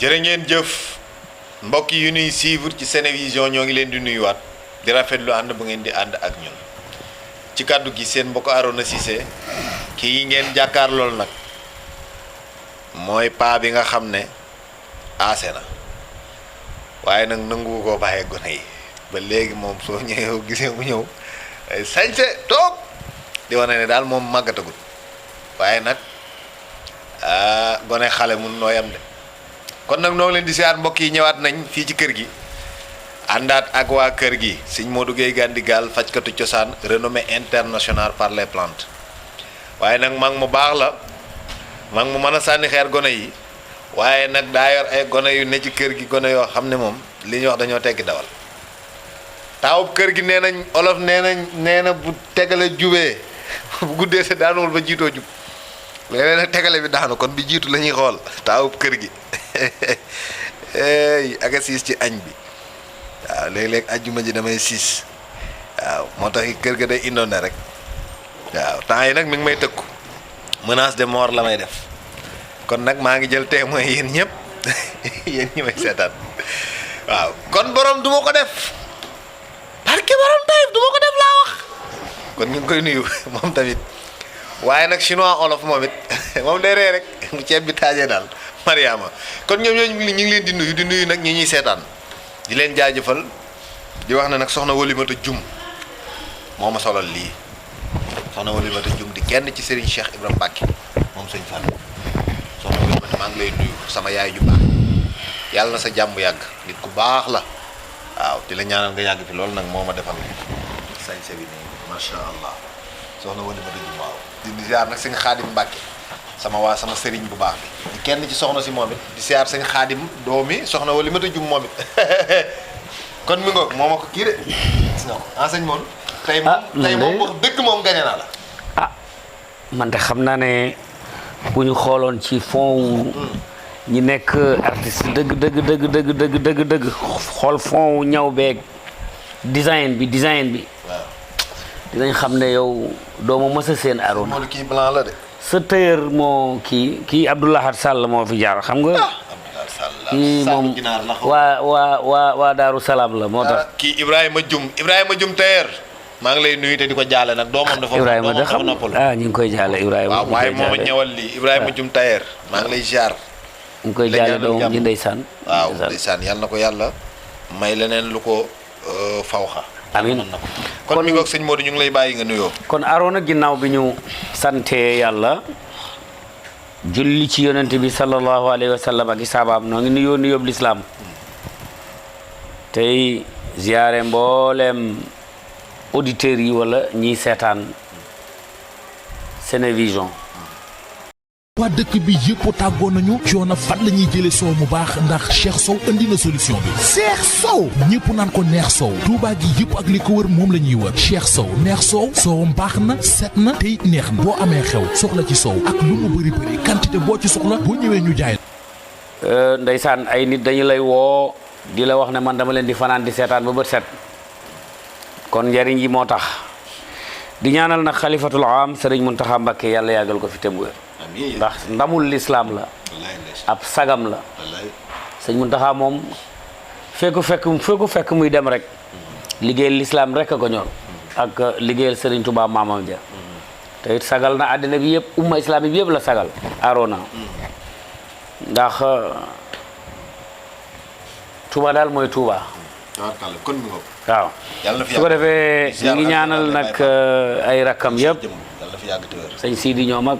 jërë ngeen jëf mbokk yu ñuy suivre ci Senevision ñoo ngi leen di nuyuwaat di rafetlu ànd bu ngeen di ànd ak ñun ci kàddu gi seen mbokk Arona Cissé kii ngeen jàkkaar lool nag mooy paa bi nga xam ne aase na waaye nag nangu ko bàyyee gone yi ba léegi moom soo ñëwee gisee mu ñëw sañse toog di wane ne daal moom màggatagul waaye nag gone xale mun nooyam de kon nag noo ngi leen di siyaar mbokk yi ñëwaat nañ fii ci kër gi àndaat ak waa kër gi sëñ Modou Gueye Gandigal fajkatu cosaan renommé international par les plantes waaye nag mag mu baax la mag mu mën a sànni xeer gone yi waaye nag daa yor ay gone yu ne ci kër gi gone yoo xam ne moom li ñuy wax dañoo teggi dawal taawub kër gi nee nañ olof nee na bu tegale jubee bu guddee sa daanuwul ba jiitoo jub léeg-léeg nag tegale bi daanu kon bi jiitu la ñuy xool taawub kër gi ak a siis ci añ bi waaw léeg-léeg ajjuma ji damay siis waaw moo tax kër ga day indoone rek waaw temps yi nag mi ngi may tëkku menace de mort la may def kon nag maa ngi jël témoin yéen ñëpp yéen ñi may seetaan waaw kon borom du ma ko def parce que borom tayib du ma ko def laa wax kon ñu ngi koy nuyu moom tamit waaye nag chinois olof moom it moom day ree rek mu ceeb bi taajee daal Mariama kon ñoom ñooñu ñu ngi leen di nuyu nag ñi ñuy seetaan di leen jaajëfal di wax ne nag soxna Walimata Jum moo ma solal lii soxna Walimata Jum di kenn ci Serigne Cheikh Ibrahima Mbacke moom sëñ Fall soxna Walimata maa ngi lay nuyu sama yaay ju baax yàlla na sa jàmm yàgg nit ku baax la waaw di la ñaanal nga yàgg fi loolu nag moo ma defal sañse bi nii macha allah soxna Walimata Jum waaw di ziar nag sëñ Xaadim Mbacke sama sëriñ bu baax bi di kenn ci soxna si moom it di siyaar sëñ Xaadim doomi soxna Walimata Jum moom it kon mi ngoog moo ma ko kii de gis nga ko enseigne moom tey moom wax dëgg moom gañe naa la man de xam naa ne bu ñu xooloon ci fond ñi nekk artiste dëgg xool fond ñaw beeg design bi waaw dinañ xam ne yow dooma mës a seen Arona moom kii blanc la de sa tailleur moo kii Abdoulahat Sall moo fi jaar xam nga kii moom waa Daaru Salaam la moo tax kii Ibrahima Jum tailleur maa ngi lay nuyu te di ko jaale nag doomam dafa Ibrahima da xam noppal ñu ngi koy jaale Ibrahima waaw waaye moom a ñëwal lii Ibrahima Jum tailleur maa ngi lay jaar ñu ngi koy jaale doomam ji ndeysaan waaw ndeysaan yàlla na ko yàlla may leneen lu ko fawxa amiin kon mi ngoog sëñ Modou ñu ngi lay bàyyi nga nuyoo kon Arona ginnaaw bi ñu sante yàlla julli ci yonent bi sallallahu alayhi wa sallam ak i saabaam noo ngi nuyoo lislaam tey ziyaare mbooleem auditeurs yi wala ñiy seetaan Senevision waa dëkk bi yëpp tàggoo nañu coono fan la ñuy jëlee soow mu baax ndax Cheikh Sow indi na solution bi Cheikh Sow ñëpp naan ko neex soow Touba gi yëpp ak li ko wër moom la ñuy wër Cheikh Sow neex soow soowam baax na set na te it neex na boo amee xew soxla ci soow ak lu mu bëri quantité boo ci soxla boo ñëwee ñu jaay ndeysaan ay nit dañu lay woo di la wax ne man dama leen di fanaan di seetaan ba bët set kon njariñ yi moo tax di ñaanal nag xalifatul am Sëriñ Muntaxa Mbakke yàlla yàggal ko fi te mu wér ndax ndamul lislaam la ab sagam la sëñ Muntaxa moom fekk muy dem rek liggéeyal lislaam rek a ko ñor ak liggéeyal Sëriñ Tuubaa maamam ja te it sagal na àddina bi yëpp umma islaami bi yëpp la sagal Arona ndax Tuubaa daal mooy Tuubaa waaw su ko defee ñu ngi ñaanal nag ay rakkam yëpp sëñ Sidi ñoom ak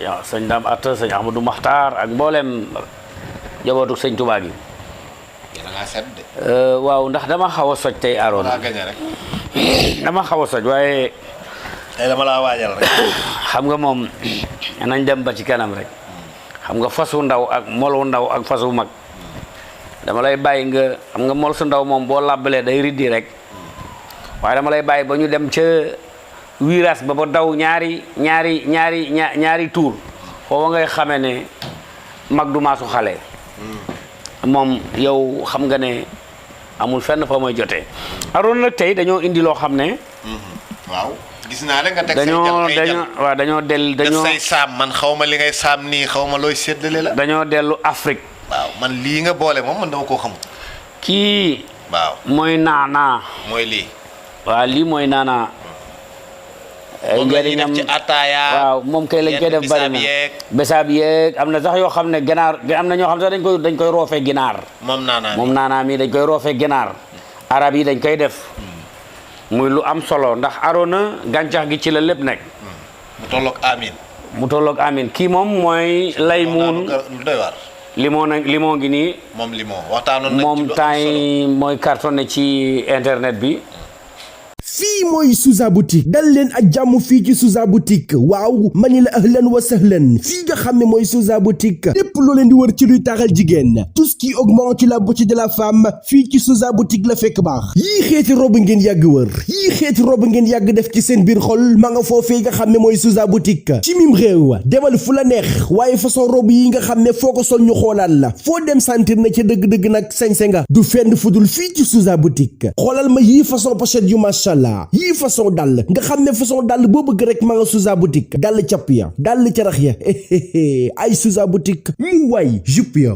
waaw sëñ Dame Atta sëñ Ahmadou Maxtaar ak mboolem jabootu sëñ Tuubaa gi waaw ndax dama xaw a soj tey Arona dama xaw a soj waaye tey dama laa waajal rek xam nga moom nañ dem ba ci kanam rek xam nga fasu ndaw ak molu ndaw ak fasu mag dama lay bàyyi nga xam nga mol su ndaw moom boo làbbalee day riddi rek waaye dama lay bàyyi ba ñu dem ca virage ba daw ñaari tour foofa ngay xamee ne mag du maasu xale moom yow xam nga ne amul fenn fa mooy jotee Arona nag tey dañoo indi loo xam ne waaw gis naa rek nga teg say jam dañoo say saam man xaw ma li ngay saam nii xaw ma looy séddale la dañoo dellu Afrique man lii nga boole moom man dama koo xam. kii. waaw mooy naanaa. mooy lii. waaw lii mooy naanaa. ay njëriñam ci ataaya. waaw moom kay lañ koy def bari na besaab yeeg am na sax yoo xam ne ginaar am na ñoo xam sax dañ koy roofee ginaar. moom naanaa mi dañ koy roofee ginaar. arab yi dañ koy def. muy lu am solo ndax Arona gàncax gi ci la lépp nekk. mu tolloog amin. kii moom mooy laymuun. lu doy waar. limon ngi nii. moom limon waxtaanoon nañ ci moom temps yi mooy cartonné ci internet bi. fii mooy Souza boutique dal leen ak jàmm fii ci Souza boutique waaw mani la ahlan wa sahlan fii nga xam ne mooy Souza boutique lépp loo leen di wër ci luy taaral jigéen tout ce qui augmente la beauté de la femme fii ci Souza boutique la fekk baax yii xeeti robe ngeen yàgg wër yii xeeti robe ngeen yàgg def ci seen biir xol ma nga foofee nga xam ne mooy Souza boutique ci mim réew demal fu la neex waaye façon robe yi nga xam ne foo ko sol ñu xoolaat la foo dem sentir na ca dëgg-dëgg nag sañse nga du fenn fudul fii ci Souza boutique xoolal ma yii façon pochette yu machallah yii façon dàll nga xam ne façon dàll boo bëgg rek ma nga Souza boutique dàll capp ya dàll carax ya ay Souza boutique mu waay jupe ya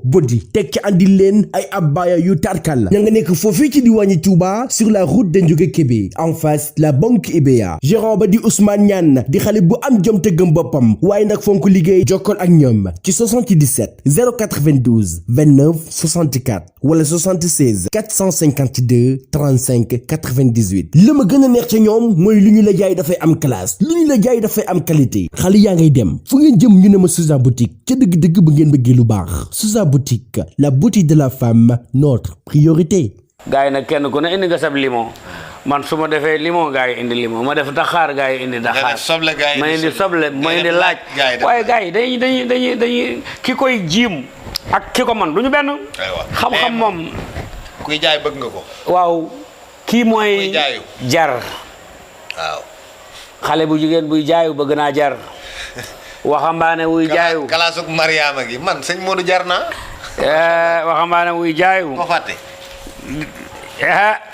body tekki andi leen ay abaya yu tarkal ña nga nekk foofii ci diwaani Touba sur la route de Ndiouga Kébé en face la banque IBA gérant ba di Ousmane Niane di xale bu am jom te gëm boppam waaye nag fonk liggéey jokkoon ak ñoom ci 77 092 29 64 wala 76 452 35 98 li ma gën a neex ca ñoom mooy lu ñu la jaay dafay am classe lu ñu la jaay dafay am qualité xale yaa ngay dem fu ngeen jëm ñu ne ma Souza boutique ca dëgg-dëgg bu ngeen bëggee lu baax Souza boutique la beauté de la femme notre priorité. gars yi nag kenn ku ne indi nga sab limon man su ma defee limon gars yi indi limon ma def daxaar gars yi indi daxaar ma indi soble ma indi laaj waaye gars yi dañuy ki koy jiim ak ki ko man du ñu benn xam-xam moom kuy jaay bëgg nga ko waaw kii mooy jar waaw xale bu jigéen buy jaayu bëgg naa jar waxambaane wuy jaayu kalaasuk Mariama gi man sëñ Modou jar naa waxambaane wuy jaayu ko fàtte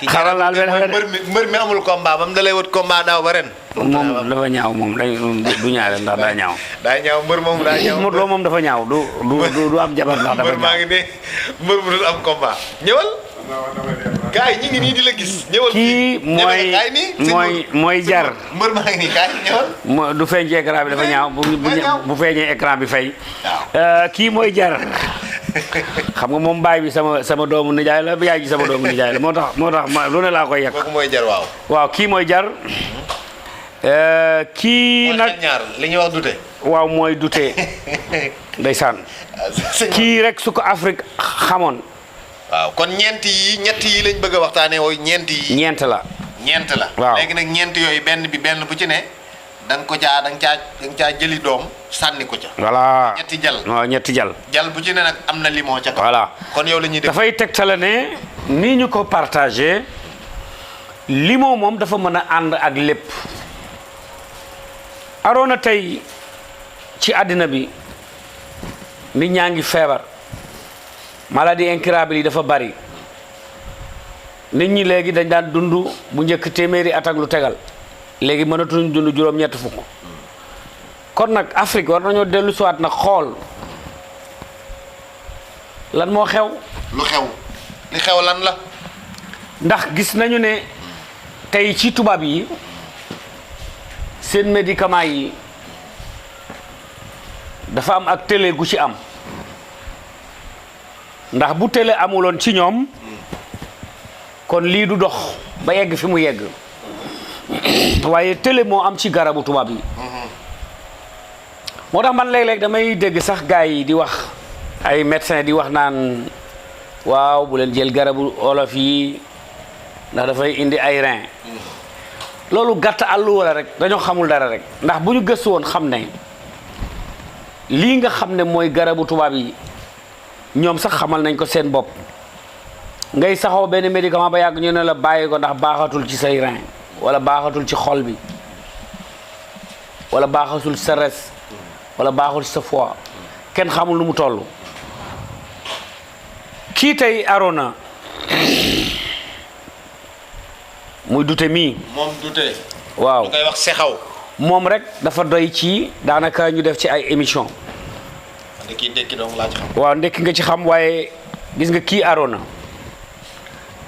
xaral laal mbër mi amul combat bam da lay wut combat daaw ba ren moom dafa ñaaw moom du ñaare ndax daa ñaaw mbër moom daa ñaaw Modou Lo moom dafa ñaaw du am jabar ndax dafa ñaaw mbër maa ngi ne mbër mu dul am combat ñëwal gaay ñi ngi nii di la gis ñëwal kii mooy jar mbër maa ngi nii gaay ñëwal du feeñ ci écran bi dafa ñaaw bu feeñee écran bi fay kii mooy jar xam nga moom baay bi sama doomu nijaay la yaay ji sama doomu nijaay la moo tax lu ne laa koy yàq kooku mooy jar waaw kii mooy jar kii nag ñaar li ñuy wax dute waaw mooy dute ndeysaan kii rek su ko Afrique xamoon waaw kon ñett yi lañ bëgg a waxtaanee wooy ñeent la waaw léegi nag ñeent yooyu benn bu ci ne da nga caa jëli doom sànni ko ca voilà ñetti jal bu ci ne nag am na limon ca kaw voilà kon yow la ñuy def dafay tegtale ne nii ñu ko partagé limon moom dafa mën a ànd ak lépp Arona tey ci àddina bi nit ñaa ngi feebar maladie incurable yi dafa bari nit ñi léegi dañ daan dund bu njëkk téeméeri at ak lu tegal léegi mënatuñu dund juróom-ñett fukk kon nag Afrique war nañoo dellu siwaat nag xool lan moo xew li xew lan la ndax gis nañu ne tey ci tubaab yi seen médicament yi dafa am ak télé gu ci am ndax bu télé amuloon ci ñoom kon lii du dox ba yegg fi mu yegg waaye télé moo am ci garabu tubaab yi moo tax man léeg-léeg damay dégg sax gars yi di wax ay médecin di wax naan waaw bu leen jël garabu olof yi ndax dafay indi ay rein loolu gàtt àllu wala rek dañoo xamul dara rek ndax bu ñu gëstu woon xam ne lii nga xam ne mooy garabu tubaab yi ñoom sax xamal nañ ko seen bopp ngay saxoo benn médicament ba yàgg ñu ne la bàyyi ko ndax baaxatul ci say rein wala baaxatul ci xol bi wala baaxatul sa res wala baaxul sa foie kenn xamul nu mu toll kii tey Arona muy dute mii moom dute waaw ñu koy wax sexaw moom rek dafa doy ci daanaka ñu def ci ay émission ndekki dong laa ci xam. waaw ndekki nga ci xam waaye gis nga kii Arona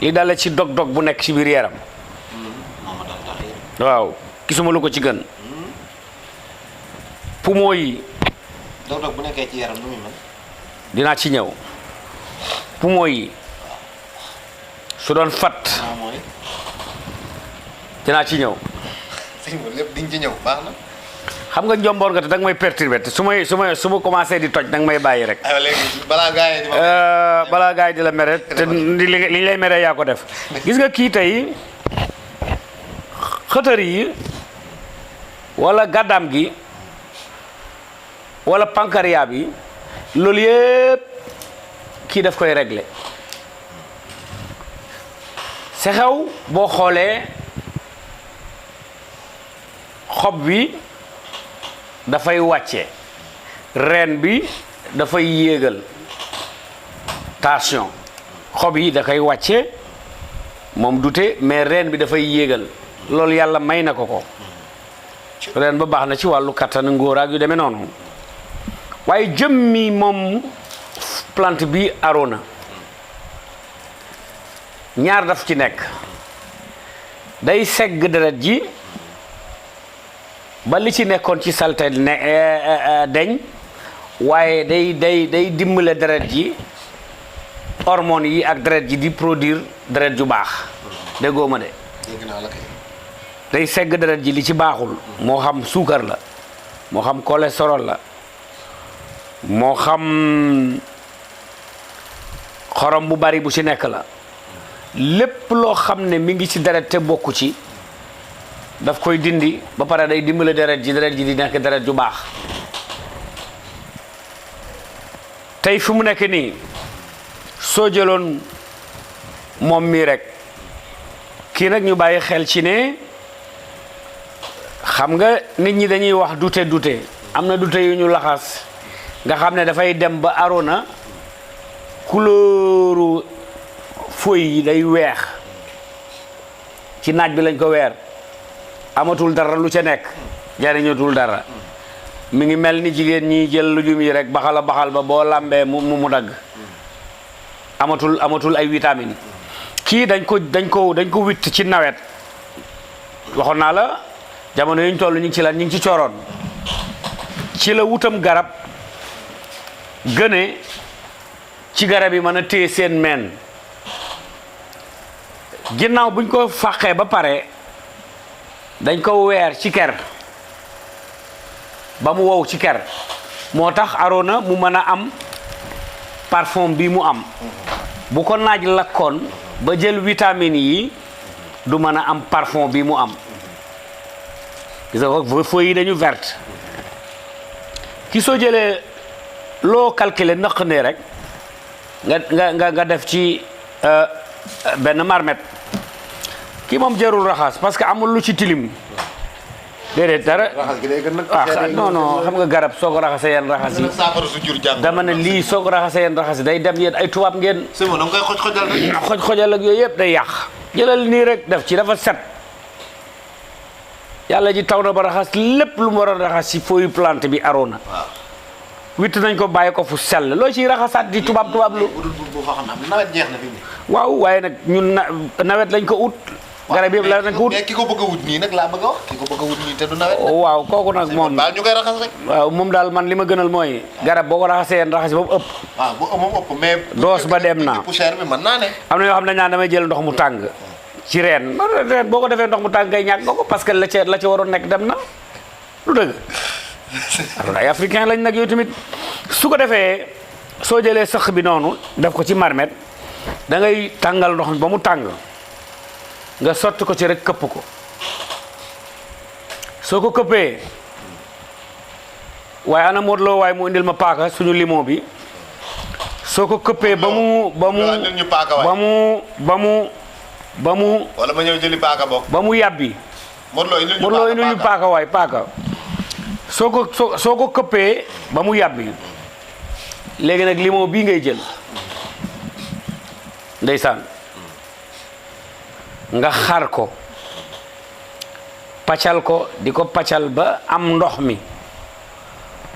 li dale ci dog-dog bu nekk ci biir yaram waaw gisuma lu ko ci gën poumon yi dog-dog bu nekkee ci yaram nu muy mel. dinaa ci ñëw poumon yi su doon fat mooy. dinaa ci ñëw sëñ bi lépp diñ ci ñëw baax na. xam nga njomboor nga te danga may perturbé te su ma commencé di toj danga may bàyyi rek aywa léegi balaa gars yi di balaa gars yi di la mere te li ñu lay mere yaa ko def gis nga kii tey xëtër yi wala gàddaam gi wala pancréas bi loolu yëpp kii daf koy régler sa xew boo xoolee xob bi dafay wàcce reen bi dafay yéegal tension xob yi da koy wàcce moom dute mais reen bi dafay yéegal loolu yàlla may na ko reen ba baax na ci wàllu kattan ngóor ak yu demee noonu waaye jëmmi moom plante bi Arona ñaar daf ci nekk day segg deret ji ba li ci nekkoon ci salte deñ waaye day dimbale deret ji hormones yi ak deret ji di produire deret ju baax déggoo ma de dégg naa la kay. day segg deret ji li ci baaxul moo xam suukar la moo xam cholestérol la moo xam xorom bu bari bu ci nekk la lépp loo xam ne mi ngi ci deret te bokku ci daf koy dindi ba pare day dimbale deret ji di nekk deret ju baax tey fi mu nekk nii soo jëloon moom mii rek kii nag ñu bàyyi xel ci ne xam nga nit ñi dañuy wax dute am na dute yu ñu laxas nga xam ne dafay dem ba Arona couleuru feuille yi day weex ci naaj bi lañ ko weer amatul dara lu ca nekk jariñatul dara mi ngi mel ni jigéen ñi jël lujum yi rek baxal ba boo lambee mu dagg amatul ay vitamines kii dañ ko witt ci nawet waxoon naa la jamono yi ñu toll ñu ngi ci lan ñu ngi ci cooroon ci la wutam garab gëne ci garab yi mën a téye seen meen ginnaaw buñ ko fàqee ba pare dañ ko weer ci ker ba mu wow ci ker moo tax Arona mu mën a am parfum bi mu am bu ko naaj lakkoon ba jël vitamines yi du mën a am parfum bi mu am gis nga ko feuilles yi dañu verte ki soo jëlee loo calculer nëq ne rek nga def ci benn marmette kii moom jarul raxas parce que amul lu ci tilim déedéet dara raxas gi day gën nag. non xam nga garab soo ko raxasee yenn raxas yi saafara su jur jàng. dama ne lii soo ko raxasee yenn raxas yi day dem yéen ay tubaab ngeen c'est bon da nga koy xoj-xojal rek. xoj-xojal ak yooyu yëpp day yàq jëlal nii rek def ci dafa set yàlla ji taw na ba raxas lépp lu mu waroon raxas ci feuille plante bi Arona waaw. witt nañ ko bàyyi ko fu sell loo ciy raxasaat di tubaab lu bu fa xam ne nawet jeex na fi mu ne. waaw waaye nag ñun nawet lañ ko ut garab yëpp la nañ ko ut mais ki ko bëgg a wut nii nag laa bëgg a wax ki ko bëgg a wut nii te du nawet. waaw kooku nag moom baal ñu koy raxas rek. waaw moom daal man li ma gënal mooy garab boo ko raxasee yenn raxas ba mu ëpp waaw bu moom ëpp mais. doos ba dem na poussière bi mën naa ne. am na yoo xam ne ñaan damay jël ndox mu tàng ci reen boo ko defee ndox mu tàng ngay ñàkk nga ko parce que la ca waroon nekk dem na lu dëgg alors ay africain lañ nag yow tamit su ko defee soo jëlee sëq bi noonu def ko ci marmette da ngay tàngal ndox ba mu tàng nga sotti ko ci rek këpp ko soo ko këppee waaye ana Modou Lo waaye mu indil ma paaka suñu limon bi soo ko këppee ba mu wala ma ñëw jëli paaka bokk. ba mu yàbbi Modou Lo indil ñu paaka waay paaka soo ko këppee ba mu yàbbi léegi nag limon bii ngay jël ndeysaan nga xar ko paccal ko di ko paccal ba am ndox mi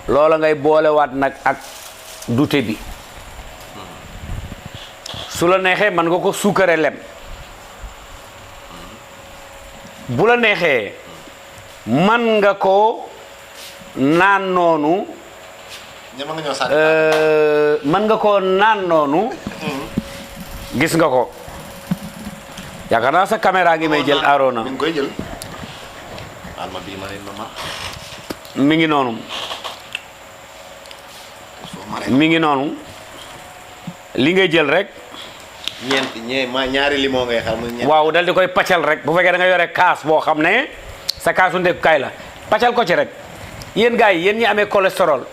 loola ngay boolewaat nag ak dute bi su la neexee mën nga ko suukare lem bu la neexee mën nga ko naan noonu mën nga ko naan noonu gis nga ko yaakaar naa sa caméra ngi may jël Arona mi ngi koy jël alma bii ma leen ma mi ngi noonu mi ngi noonu li ngay jël rek ñaari limon ngay xar muy ñeent waaw dal di koy paccal rek bu fekkee da nga yore kaas boo xam ne sa kaasu ndekukaay la paccal ko ci rek yéen gars yi yéen ñi amee cholestérol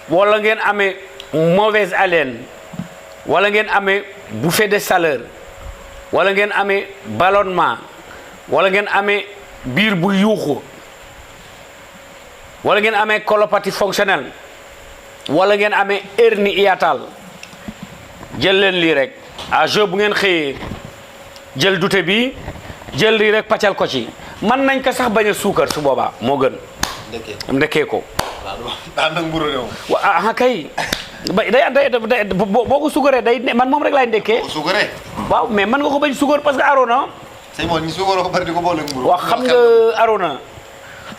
wala ngeen amee mauvaise haleine wala ngeen amee bouffée de chaleur wala ngeen amee ballonnement wala ngeen amee biir bu yuuxu wala ngeen amee colopathie fonctionnelle wala ngeen amee hernie hiatale jël leen lii rek à jour bu ngeen xëyee jël dute bi jël lii rek paccal ko ci mën nañ ko sax bañ a suukar su boobaa moo gën ndekkee ko daan nag mburu réew ah kay day boo ko suukaree day man moom rek laay ndekkee suukaree waaw mais mën nga ko bañ suukar parce que Arona sëñ moom ñu suukaroo ko bari di ko boole mburu waaw xam nga Arona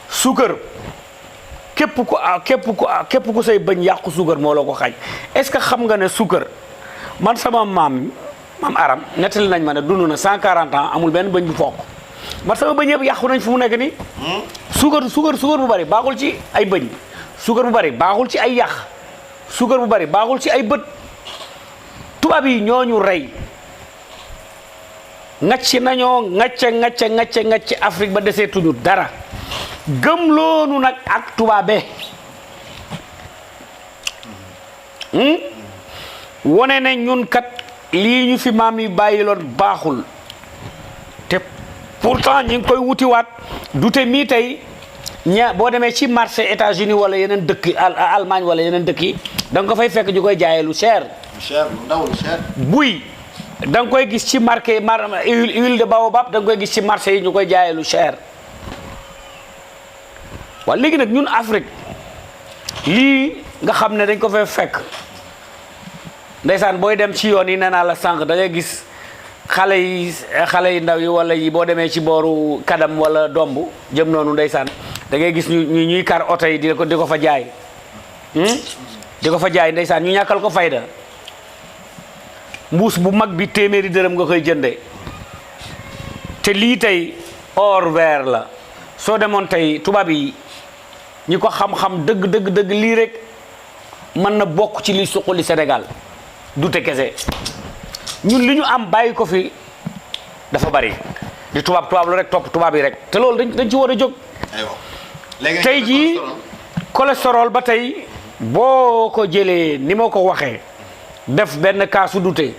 suukar képp ku say bañ yàqu suukar moo la ko xaaj est-ce que xam nga ne suukar man sama maam Aram nettali nañ ma ne dund na 140 ans amul benn bëñ bu fokk man sama bëñ yëpp yàqu nañ fu mu nekk nii suukar bu bari baaxul ci ay bëñ suukar bu bari baaxul ci ay yàq suukar bu bari baaxul ci ay bët tubaab yi ñooñu rey ngacc nañoo ngacc Afrique ba deseetuñu dara gëm loonu nag ak tubaabe wone ne ñun kat lii ñu fi maam yi bàyyiloon baaxul te pourtant ñi ngi koy wutiwaat dute mii tey boo demee ci marché États-Unis wala yeneen dëkk Allemagne wala yeneen dëkk yi da nga ko fay fekk ñu koy jaayee lu cher lu ndaw lu cher buy da nga koy gis ci marqué huile de baobab da nga koy gis ci marché yi ñu koy jaayee lu cher waaw léegi nag ñun Afrique lii nga xam ne dañ ko fay fekk ndeysaan booy dem ci yoon yi nee naa la sànq da ngay gis xale yi ndaw yi wala yi boo demee ci booru kadam wala domb jëm noonu ndeysaan da ngay gis ñuy kar oto yi di ko fa jaay di ko fa jaay ndeysaan ñu ñàkkal ko fayda mbuus bu mag bi téeméeri dërëm nga koy jënde te lii tey or vert la soo demoon tey tubaab yi ñi ko xam-xam dëgg lii rek mën na bokk ci li suqali Sénégal dute kese ñun li ñu am bàyyi ko fi dafa bari di tubaab lu rek topp tubaab yi rek te loolu dañ ci war a jóg tey jii cholestérol ba tey boo ko jëlee ni ma ko waxee def benn kaasu dute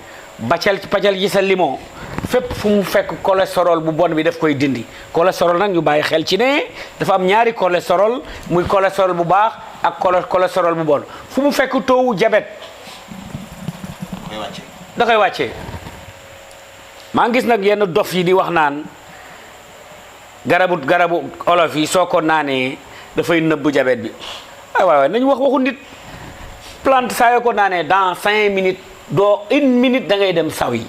paccal ci sa limon fépp fu mu fekk cholestérol bu bon bi daf koy dindi cholestérol nag ñu bàyyi xel ci ne dafa am ñaari cholestérol muy cholestérol bu baax ak cholestérol bu bon fu mu fekk toowu jabet da koy wàccee maa ngi gis nag yenn dof yi di wax naan garabu olof yi soo ko naanee dafay nëbb jabet bi ay waay nañu waxu nit plante saa yoo ko naanee dans 5 minutes doo 1 minute da ngay dem saw yi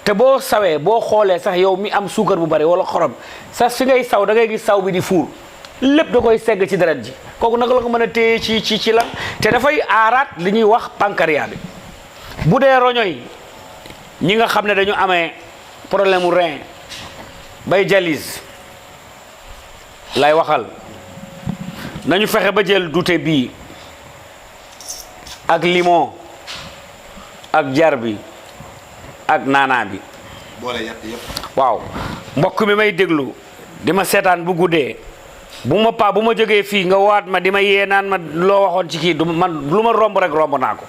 te boo sawee boo xoolee sax yow mi am suukar bu bari wala xorom sax fi ngay saw da ngay gis saw bi di fuur lépp da koy segg ci deret ji kooku naka la ko mën a téye ci lan te dafay aaraat li ñuy wax pancréas bi bu dee roño yi ñi nga xam ne dañu amee problème mu rein bay dialyse lay waxal nañu fexe ba jël dute bii ak limon ak jar bi ak naanaa bi boole yëpp waaw mbokk mi may déglu di ma seetaan bu guddee bu ma jógee fii nga waat ma di ma yee naan ma loo waxoon ci kii du man lu ma romb rek romb naa ko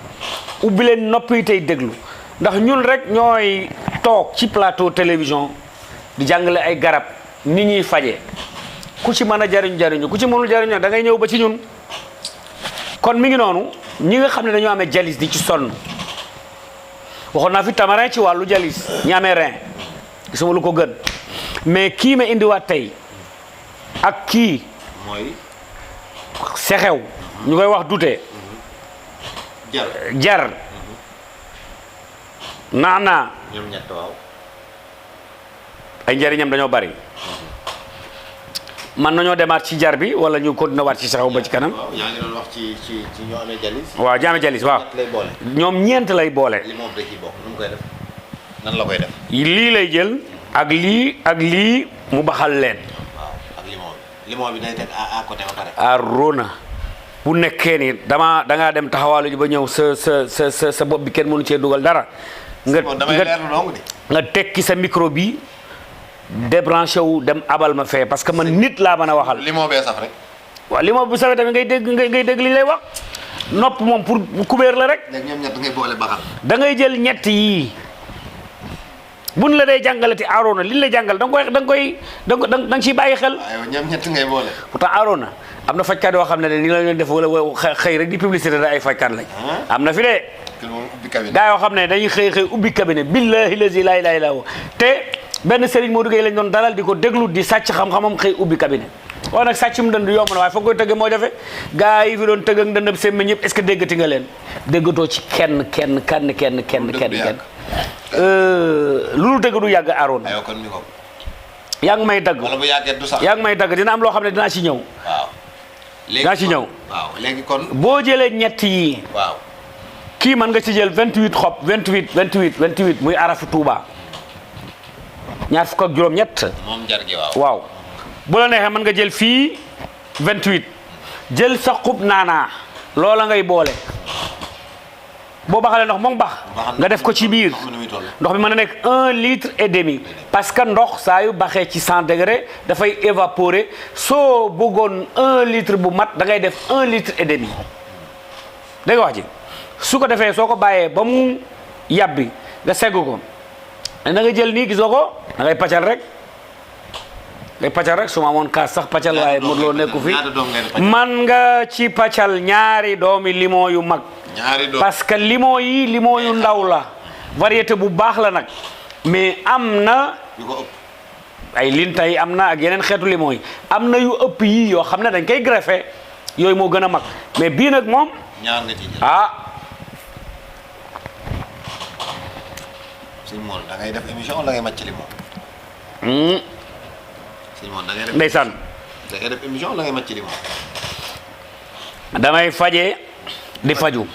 ubbi leen nopp yi tey déglu ndax ñun rek ñooy toog ci plateau télévision di jàngale ay garab ni ñuy faje ku ci mën a jariñu ku ci mënul jariñu da ngay ñëw ba ci ñun kon mi ngi noonu ñi nga xam ne dañoo amee dialyse di ci sonn waxoon naa fi tamarin ci wàllu dialyse ñi amee rein gisuma lu ko gën mais kii ma indiwaat tey ak kii mooy sexew ñu koy wax dute jar naana ñoom ñett waaw ay njëriñam dañoo bari man nañoo demaat ci jar bi wala ñu continuer waat ci saxaw ba ci kanam. waaw yaa ngi doon wax ci ñoo amee jalis. waaw jaame jalis waaw. lay boole. ñoom ñeent lay boole. li moom da ciy bokk nu mu koy def nan la koy def. lii lay jël ak lii mu baxal leen. waaw ak limon bi day teg à côté ba pare. arona bu nekkee ni dangaa dem taxawaalu ji ba ñëw sa bopp bi kenn mënu cee dugal dara. nga tekki sa micro bi. débranché wu dem abal ma fee parce que man nit laa mën a waxal. limon bee saf rek. waaw limon bu safee tamit ngay dégg li ñu lay wax nopp moom pour kubéer la rek. léegi ñoom ñett ngay boole baxal. da ngay jël ñett yii buñ la dee jàngalati Arona li ñu la jàngal da nga ciy bàyyi xel. waaw ñoom ñett ngay boole. pourtant Arona am na fajkat yoo xam ne ni la leen def wala xëy rek di publicité da ay fajkat lañ. am na fi de. gaa yoo xam ne dañuy xëy ubbi cabinet billahi lazi laa ilaaha illa huwa te. benn Serigne Modou Gueye lañ doon dalal di ko déglu di sàcc xam-xamam xëy ubbi cabinet waaye nag sàccum dënd yomb na waaye foog koy tëgge moo jafe gars yi fi doon tëgg ak dëndam semmi ñëpp est-ce que déggati nga leen déggatoo ci kenn loolu dëgg du yàgg Arona yaa ngi may dagg wala bu yàggee du sax yaa ngi may dagg dina am loo xam ne dinaa ci ñëw waaw dinaa ci ñëw waaw léegi kon boo jëlee ñett yi waaw kii mën nga ci jël 28 xob 28 muy arafu Touba ñaar fukk ak juróom-ñett. moom jar gi waaw. waaw bu la neexee mën nga jël fii 28 jël sa xub naanaa loola ngay boole boo baxalee ndox moom bax nga def ko ci biir ndox bi mën na nekk 1 litre et demi parce que ndox saa yu baxee ci 100 degré dafay évaporer soo bëggoon 1 litre bu mat da ngay def 1 litre et demi dégg nga wax ji su ko defee soo ko bàyyee ba mu yàbbi nga segg ko. da nga jël nii gisoo ko da ngay pàccal rek su ma amoon kaas sax pàccal waaye mënuloo nekku fi man nga ci pàccal ñaari doomi limon yu mag parce que limon yu ndaw la variété bu baax la nag mais am na ay linta yi am na ak yeneen xeetu limon yi am na yu ëpp yi yoo xam ne dañ koy greffé yooyu moo gën a mag mais bii nag moom sëñ Mor da ngay def émission wala ngay màcc limon. sëñ Mor da ngay def ndeysaan. da ngay def émission wala ngay màcc limon. damay faje di faju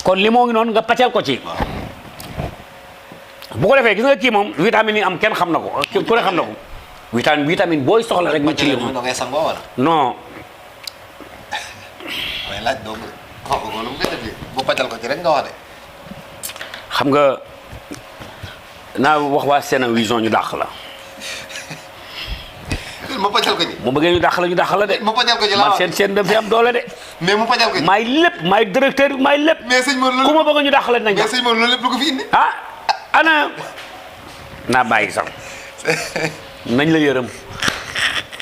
kon limon ngi noonu nga pàccal ko ci. bu ko defee gis nga kii moom vitamine yi am kenn xam na ko ku ne xam na ko. vitamine booy soxla rek. ci limon da ngay sangoo wala. non. may laaj donc wax ko lu mu koy defee bu pàccal ko ci rek nga wax de. xam nga naa wax waa Sénévision ñu dàq la. ma pàccal ko ci. mu bëggee ñu dàq la de. ma pàccal ko ci la man seen dafa am doole de. mais mu pàccal ko ci. maay lépp maay directeur bi maay lépp. mais sëñ Mor loolu ku ma bëgg ñu dàq la dinañ. mais sëñ Mor loolu lépp lu ko fi indi. ah ana naa bàyyi sax nañ la yërëm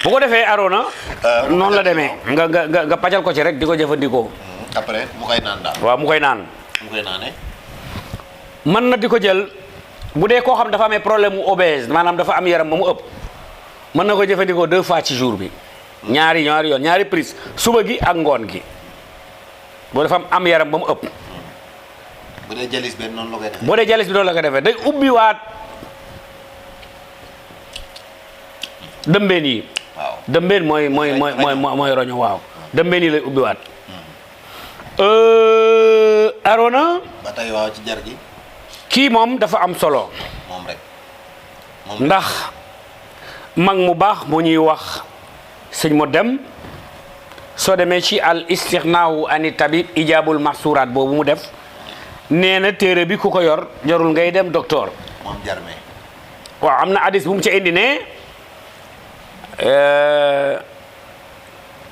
bu ko defee Arona. noonu la demee nga pàccal ko ci rek di ko jëfandikoo. après mu koy naan daal. waaw mu koy naan. mu koy naanee. mën na di ko jël bu dee koo xam dafa amee problème mu obèse maanaam dafa am yaram ba mu ëpp mën na ko jëfandikoo 2 fois ci jour bi ñaari yoon ñaari prise suba gi ak ngoon gi boo dafa am yaram ba mu ëpp. bu dee jalis bi noonu la koy defee. boo dee jalis bi noonu la koy defee day ubbiwaat dëmbeen yi. waaw dëmbeen mooy roño waaw dëmbeen yi lay ubbiwaat. Arona. ba tey waaw ci jar gi. kii moom dafa am solo. moom rek. ndax mag mu baax mu ñuy wax sëñ mo dem soo demee ci al istixnaawu ani tabib ijaabul mahsuraat boobu mu def nee na téere bi ku ko yor jarul ngay dem docteur. moom jar mee. waaw am na hadis bu mu ca indi ne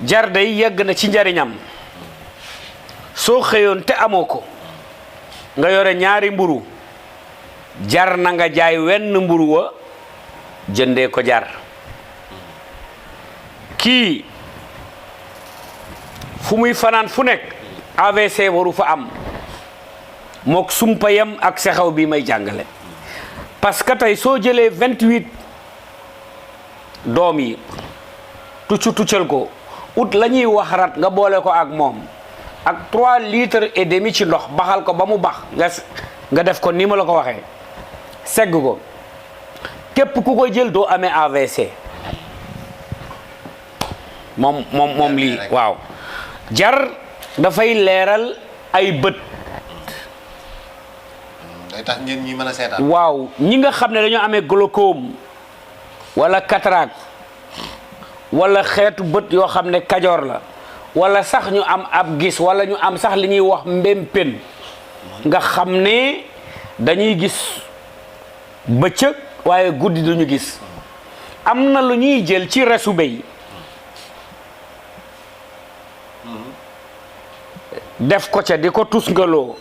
jar day yegg na ci njariñam soo xëyoon te amoo ko nga yore ñaari mburu jar na nga jaay wenn mburu wa jëndee ko jar kii fu muy fanaan fu nekk AVC waru fa am mook sumpa yam ak sexaw bi may jàngale parce que tey soo jëlee 28 doom yi tuccal ko ut la ñuy wax rat nga boole ko ak moom ak 3 litres et demi ci ndox baxal ko ba mu bax nga def ko ni ma la ko waxee segg ko képp ku ko jël doo amee AVC moom lii waaw jar dafay leeral ay bët day tax ngeen ñi mën a seetaan waaw ñi nga xam ne dañoo amee glaucome wala cataracte wala xeetu bët yoo xam ne kajoor la wala sax ñu am ab gis wala ñu am sax li ñuy wax mbémpen nga xam ne dañuy gis bëccëg waaye guddi duñu gis am na lu ñuy jël ci resu béy def ko ca di ko tusngaloo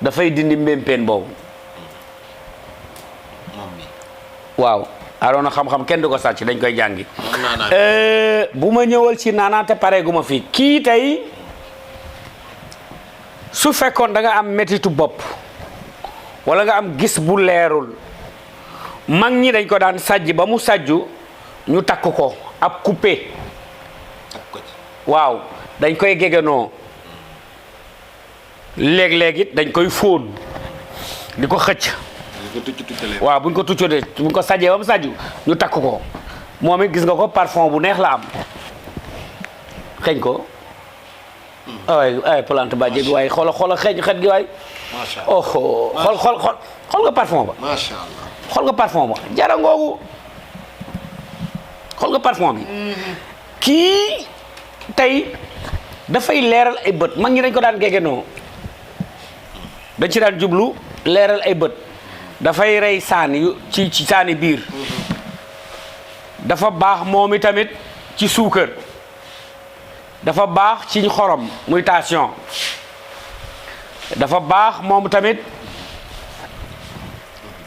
dafay dindi mbémpen boobu waaw aroona xam-xam kenn du ko sàcc dañ koy jàngi bu ma ñëwal ci naanaate pare gu ma fii kii tey su fekkoon da nga am mettitu bopp wala nga am gis bu leerul mag ñi dañ ko daan sàjj ba mu sàjju ñu takk ko ab coupé waaw dañ koy gegenoo léeg-léeg it dañ koy fóon di ko xëcc waaw buñ ko tuccee buñ ko sajjee ba mu sajju ñu takk ko moom it gis nga ko parfum bu neex la am xeeñ ko ay plante ba jég waaye xoola xeeñ xet gi waay xool nga parfum ba masha Allah xool nga parfum ba jara ngoogu xool nga parfum bi kii tey dafay leeral ay bët mag ñi dañ ko daan gegenoo dañ ci daan jublu leeral ay bët dafay rey saani yu ci saani biir dafa baax moom i tamit ci suukar dafa baax ci xorom muy tension dafa baax moom tamit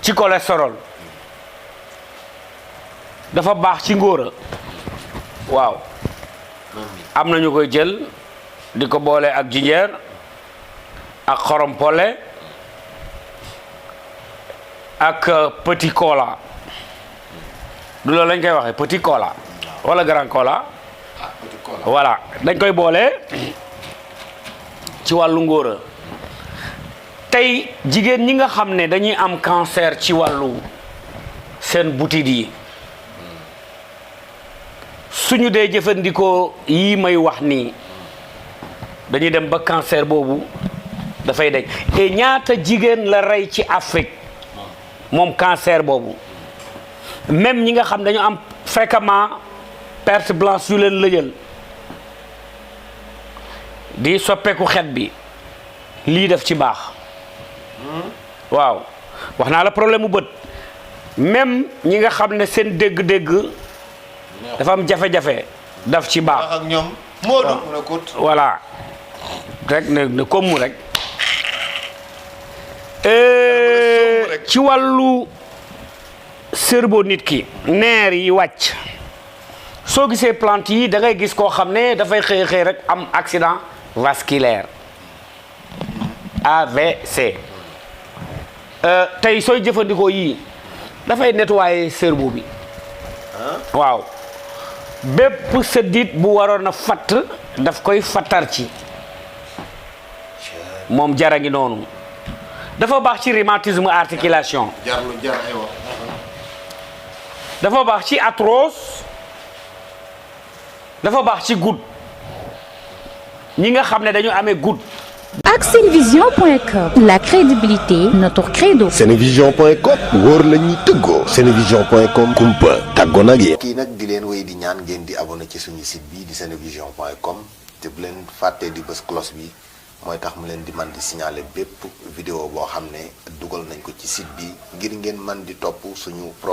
ci cholestérol dafa baax ci ngóora waaw am na ñu koy jël di ko boole ak jinjeer ak xorom pole ak petit cola du loolu lañ koy waxee petit cola wala grand cola voilà dañ koy boole ci wàllu ngóora tey jigéen ñi nga xam ne dañuy am cancer ci wàllu seen butit yi suñu dee jëfandikoo yii may wax nii dañuy dem ba cancer boobu dafay daj et ñaata jigéen la rey ci Afrique moom cancer boobu même ñi nga xam dañu am fréquemment perte blanche yu leen lëjal di soppeeku xet bi lii def ci baax waaw wax naa la problème mu bët même ñi nga xam ne seen dégg-dégg dafa am jafe-jafe daf ci baax ak ñoom Modou mu ne kut voilà rek ne comme mu rek ci wàllu cerveau nit ki neer yi wàcc soo gisee plante yi da ngay gis koo xam ne dafay xëy rek am accident vasculaire AVC tey sooy jëfandikoo yii dafay nettoyer cerveau bi waaw bépp sëddit bu waroon a fatt daf koy fattar ci moom jara ngi noonu dafa baax ci rhumatisme articulation dafa baax ci arthrose dafa baax ci goutte ñi nga xam ne dañu amee goutte. ak Senevision.com, la crédibilité notre credo. Senevision.com wóor la ñuy tëggoo. Senevision.com kumpa tàggoo nag yéen. kii nag di leen wéy di ñaan ngeen di abonné ci suñu site bi di Senevision.com te bu leen fàttee di bës cloche bi mooy tax mu leen di man di signaler bépp vidéo boo xam ne dugal nañ ko ci site bi ngir ngeen man di topp suñu programme